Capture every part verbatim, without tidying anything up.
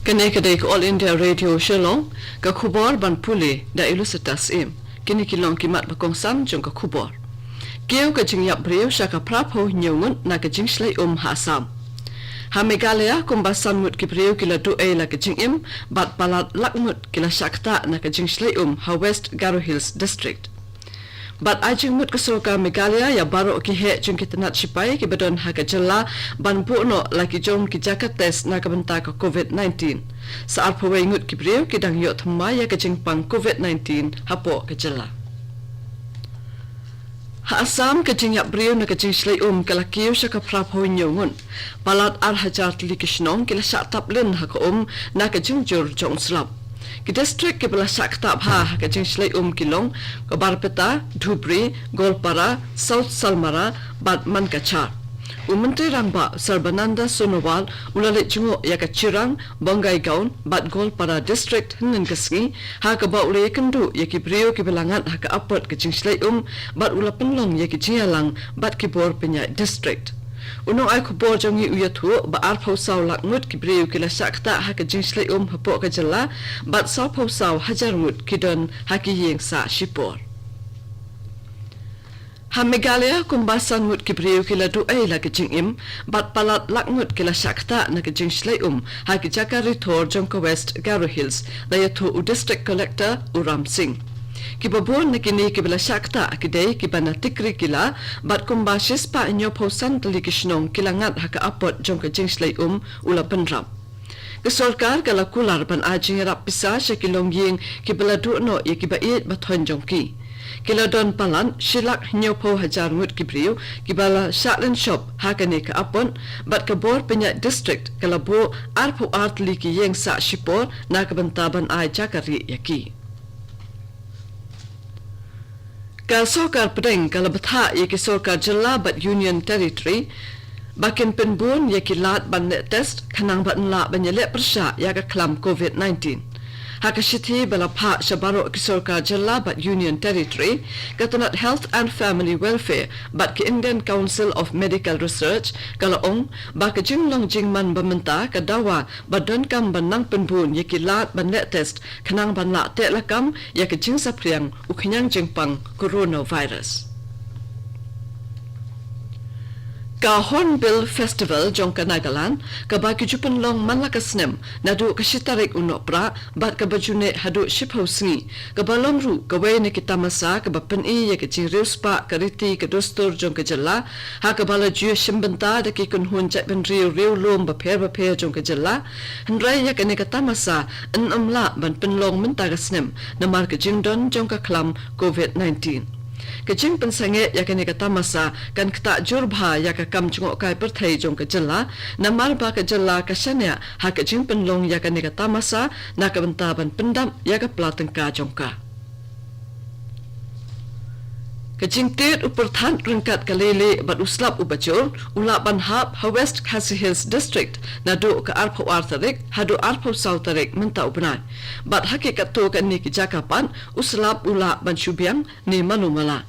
Kane ka dei ka All India Radio Shillong, ka khubor ban pule da Ilusitas Im. Kine ki long ki mat ba kongsan jong ka khubor. Kiew ka jingïap briew sha ka phra phew hynñiew ngut na ka jingshlei um ha Assam. Ha Meghalaya kumba san ngut ki briew ki la duh ei la ka jingim, bad palat lak ngut ki la shah ktah na ka jingshlei um ha West Garo Hills District. Bad ai jingmut ka sorkar Meghalaya ïa baroh ki heh jong ki tnat shipai kiba don ha ka jylla ban buh noh la ki jong ki jaka test na ka bynta ka covid nineteen. Sa arphew wei ngut ki briew ki dang ïoh thymmai ïa ka jingpang covid nineteen hapoh ka jylla. Ha Assam ka jingïap briew na ka jingshlei um ka la kiew sha ka phra phew hynñiew ngut. Palat ar hajar tylli ki shnong ki la shah tap lin ha ka um na ka jingjur jong u slap. Ki district kiba la shah ktah bha ha ka jingshlei um ki long ka Barpeta, Dhubri, Goalpara, South Salmara bad Mankachar. U Myntri Rangbah Sarbananda Sonowal u la leit jngoh ïa ka Chirang, Bongaigaon bad Goalpara district hynnin ka sngi, ha kaba u la ïakynduh ïa ki briew kiba la ngat ha ka apot ka jingshlei um, bad u la pynlong ïa ki jingïalang bad ki bor pynïaid district. U nongai khubor jong ngi u ïathuh ba arphew saw lak ngut ki briew ki la shah ktah ha ka jingshlei um hapoh ka jylla, bad sawphew saw hajar ngut ki don ha ki ïing sah shipor. Ha Meghalaya kumba san ngut ki briew ki la duh ei la ka jingim, bad palat lak ngut ki la shah ktah na ka jingshlei um ha ki jaka ri thor jong ka West Garo Hills, la ïathuh u District Collector u Ram Singh. Kiba bun na kine kiba la shah ktah ki dei kiba na Tikrikilla, bad kumba shispah hynñiewphew san tylli ki shnong ki la ngat ha ka apot jong ka jingshlei um, u la bynrap. Ka sorkar ka la kular ban ai jingïarap pisa sha ki longïing kiba la duh noh ïa kiba ïeit ba thoiñ jong ki. Ki la don palat shi lak hynñiewphew hajar ngut ki briew kiba la shah lynshop ha kane ka apot, bad ka bor pynïaid district ka la buh arphew ar tylli ki ïing sah shipor na ka bynta ban ai jaka rieh ïa ki. Ka sorkar pdeng ka la bthah ïa ki sorkar jylla bad Union Territory ba kin pynbun ïa ki lad ban leh test khnang ban lah ban ïaleh pyrshah ïa ka khlam covid nineteen. Ha ka shithi ba la phah sha baroh ki sorkar jylla bad Union Territory, ka tnat Health and Family Welfare bad ka Indian Council of Medical Research ka la ong ba ka jinglong jingman ba mynta ka dawa ba donkam ban nang pynbun ïa ki lad ban leh test khnang ban lah teh lakam ïa ka jingsaphriang u khñiang jingpang coronavirus. Ka Hornbill Festival jong ka Nagaland, kaba ki ju pynlong man la ka snem naduh ka shi tarik u Nohprah bad kaba ju neh haduh shiphew sngi, kaba long ruh kawei na ki tamasa kaba pyni ïa ka jingriewspah ka riti ka dustur jong ka jylla, ha kaba la ju shim bynta da ki kynhun jaitbynriew riewlum bapher bapher jong ka jylla. Hynrei ïa kane ka tamasa yn ym lah ban pynlong mynta ka snem namar ka jingdon jong ka khlam covid nineteen. Ka jingpynsangeh ïa kane ka tamasa kan ktah jur bha ïa ka kam jngohkai pyrthei jong ka jylla, namar ba ka jylla ka shaniah ha ka jingpynlong ïa kane ka tamasa na ka bynta ban pyndap ïa ka pla tyngka jong ka. Ka jingtied u pyrthat ryngkat ka leilieh bad u slap uba jur u lah ban hap ha West Khasi Hills District naduh ka arphew ar tarik haduh arphew saw tarik mynta u bnai. Bad ha ki katto katne ki jaka pat u slap u lah ban shu biang ne mano mala.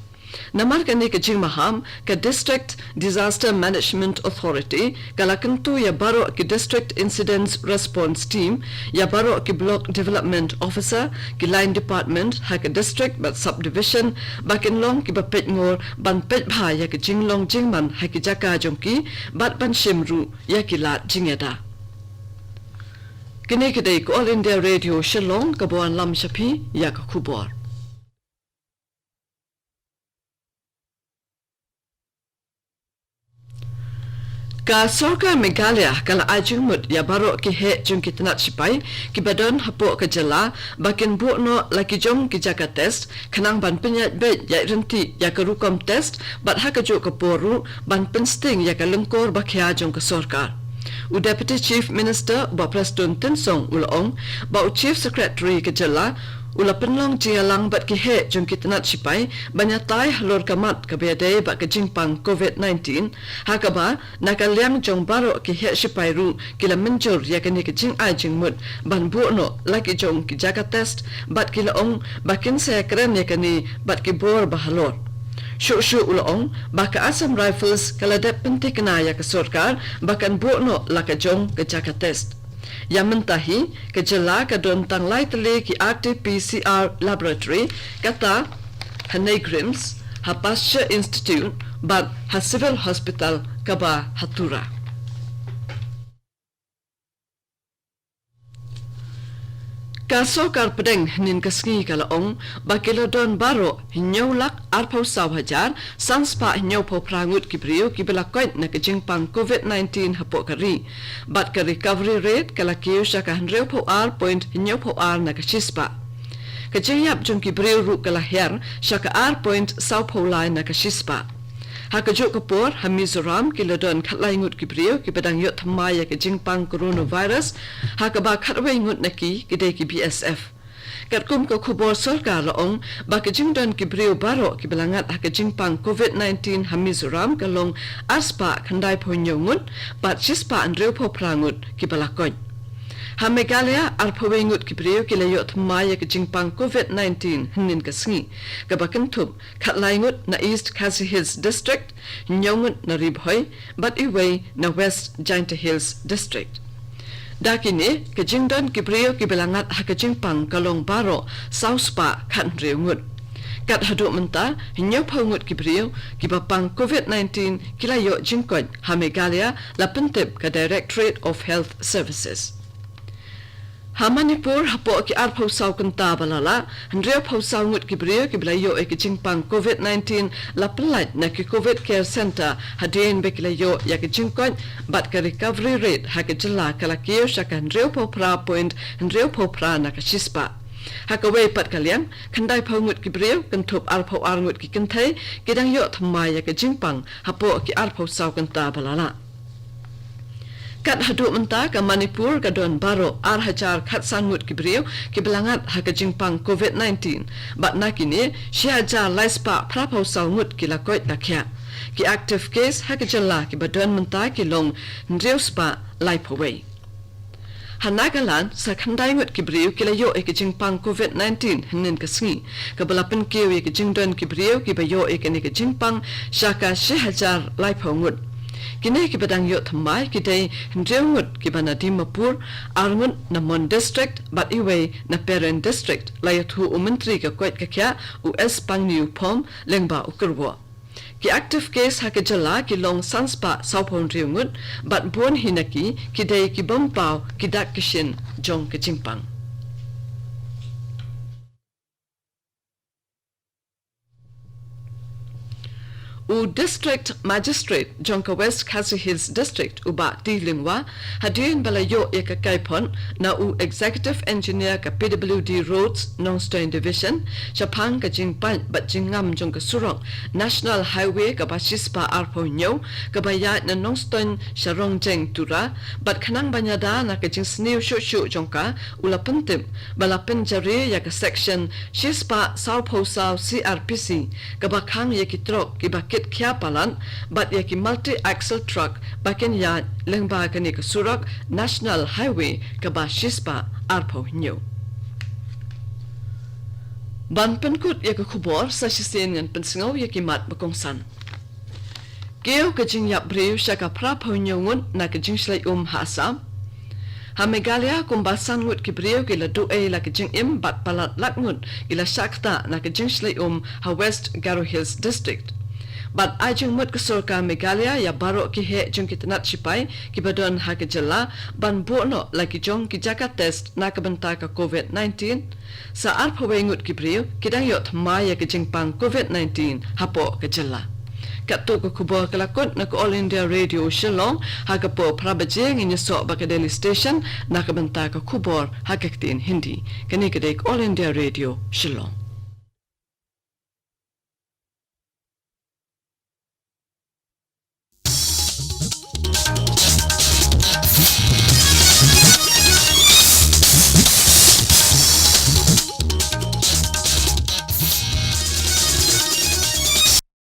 Namar kane ka jingmaham, ka District Disaster Management Authority ka la kyntu ïa baroh ki District Incidents Response Team, ïa baroh ki Block Development Officer, ki Line Department ha ka district bad subdivision ba kin long kiba peit ngor ban peit bha ïa ka jinglong jingman ha ki jaka jong ki bad ban shim ruh ïa ki lad jingïada. Kine ki dei ka All India Radio Shillong kaba wanlam sha phi ïa ka khubor. Ka sorkar Meghalaya ka la ai jingmut ïa baroh ki heh jong ki tnat shipai kiba don hapoh ka jylla ba kin buh noh la ki jong ki jaka test khnang ban pynïaid beit ïaid ryntih ïa ka rukom test bad ha kajuh ka por ruh ban pynsting ïa ka lyngkor ba khia jong ka sorkar. U Deputy Chief Minister Bah Prestone Tynsong u la ong ba u Chief Secretary ka jylla u la pynlong jingïalang bad ki heh jong ki tnat shipai ban ïatai halor ka mat kaba ïadei bad ka jingpang covid nineteen, ha kaba na ka liang jong baroh ki heh shipai ruh ki la mynjur ïa kane ka jingai jingmut ban buh noh la ki jong ki jaka test bad ki la ong ba kin sa ïakren ïa kane bad ki bor ba halor. Shuh shuh u la ong ba ka Assam Rifles ka la dep pynthikna ïa ka sorkar ba kan buh noh la ka jong ka jaka test. Ïa mynta hi, ka jylla ka don tang lai tylli ki R T P C R laboratory, kata ha NEIGRIHMS, ha Pasteur Institute, bad ha Civil Hospital kaba ha Tura. Ka sorkar pdeng hynnin ka sngi ka la ong ba ki la don baroh hynñiew lak arphew saw hajar san spah hynñiewphew phra ngut ki briew kiba la koit na ka jingpang COVID nineteen hapoh ka ri. Bad ka recovery rate ka la kiew sha ka hynriewphew ar point hynñiewphew ar na ka shispah. Ka jingïap jong ki briew ruh ka la hiar sha ka ar point sawphew lai na ka shispah. Ha kajuh ka por, ha Mizoram ki la don khatlai ngut ki briew kiba dang ïoh thymmai ïa ka jingpang coronavirus, ha kaba khatwei ngut na ki ki dei ki B S F. Katkum ka khubor sorkar la ong ba ka jingdon ki briew baroh kiba la ngat ha ka jingpang COVID nineteen ha Mizoram ka long arspah khyndaiphew hynñiew ngut, bad shispah hynriewphew phra ngut kiba la koit. Ha Meghalaya, arphew wei ngut ki briew ki la ïoh thymmai ïa ka jingpang COVID nineteen hynnin ka sngi, kaba kynthup khatlai ngut na East Khasi Hills District, hynñiew ngut na Ri Bhoi, bad iwei na West Jaintia Hills District. Da kine, ka jingdon ki briew kiba la ngat ha ka jingpang ka long baroh sawspah khathynriew ngut. Kat haduh mynta, hynñiewphew ngut ki briew kiba pang COVID nineteen ki la ïoh jingkoit ha Meghalaya, la pyntip ka Directorate of Health Services. Ha Manipur, hapoh ki arphew saw kynta ba la lah, hynriewphew saw ngut ki briew kiba la ïoh ïa ka jingpang COVID nineteen la pyllait na ki COVID Care Center hadien ba ki la ïoh ïa ka jingkoit, bad ka recovery rate ha ka jylla ka la kiew sha ka hynriewphew phra point hynriewphew phra na ka shispah. Ha kawei pat ka liang, khyndaiphew ngut ki briew, kynthup arphew ar ngut ki kynthei, ki dang ïoh thymmai ïa ka jingpang hapoh ki arphew saw kynta ba la lah. Kat haduh mynta, ka Manipur ka don baroh ar hajar khatsan ngut ki briew kiba la ngat ha ka jingpang COVID nineteen. Bad na kine, shi hajar lai spah phraphew saw ngut ki la koit la khiah. Ki active case ha ka jylla kiba don mynta ki long hynriew spah laiphew wei. Ha Nagaland, sa khyndai ngut ki briew ki la ïoh ïa ka jingpang COVID nineteen hynnin ka sngi, kaba la pynkiew ïa ka jingdon ki briew kiba ïoh ïa kane ka jingpang sha ka shi hajar laiphew ngut. Kine kiba dang ïoh thymmai ki dei hynriew ngut kiba na Dimapur, ar ngut na Mon District, bad iwei na Peren District, la ïathuh u Myntri ka koit ka khiah, u S Pangniew Phom, lyngba u kyrwoh. Ki active case ha ka jylla ki long san spah sawphew hynriew ngut, bad bun hi na ki, ki dei ki bym paw ki dak ki shin jong ka jingpang. U District Magistrate jong ka West Khasi Hills District, u Bah T Lyngwa, hadien ba la ïoh ïa ka kaiphod na u Executive Engineer ka P W D Roads, Nongstoiñ Division, shaphang ka jingpait bad jingngam jong ka surok National Highway kaba shispah arphew hynñiew, kaba ïaid na Nongstoiñ sha Rongjeng Tura, bad khnang ban ïada na ka jingsniew shuh shuh jong ka, u la pyntip ba la pynjari ïa ka section shispah sawphew saw C R P C, kaba khang ïa ki trok kiba kit khia palat, bad ïa ki multi axle truck ba kin ïaid lyngba kane ka surok National Highway kaba shispah arphew hynñiew. Ban pynkut ïa ka khubor, sa shisien ngan pynsngew ïa ki mat ba kongsan. Kiew ka jingïap briew sha ka phraphew hynñiew ngut na ka jingshlei um ha Assam. Ha Meghalaya, kumba san ngut ki briew ki la duh ei la ka jingim, bad palat lak ngut ki la shah ktah na ka jingshlei um ha West Garo Hills District. Bad ai jingmut ka sorkar Meghalaya ïa baroh ki heh jong ki tnat shipai kiba don ha ka jylla ban buh noh la ki jong ki jaka test na ka bynta ka COVID nineteen. Sa arphew wei ngut ki briew ki dang ïoh thymmai ïa ka jingpang COVID nineteen hapoh ka jylla. Katto ka khubor ka la kut na ka All India Radio Shillong. Ha ka por phra baje ngin ïasoh bad ka Delhi Station na ka bynta ka khubor ha ka ktien Hindi. Kane ka dei ka All India Radio Shillong.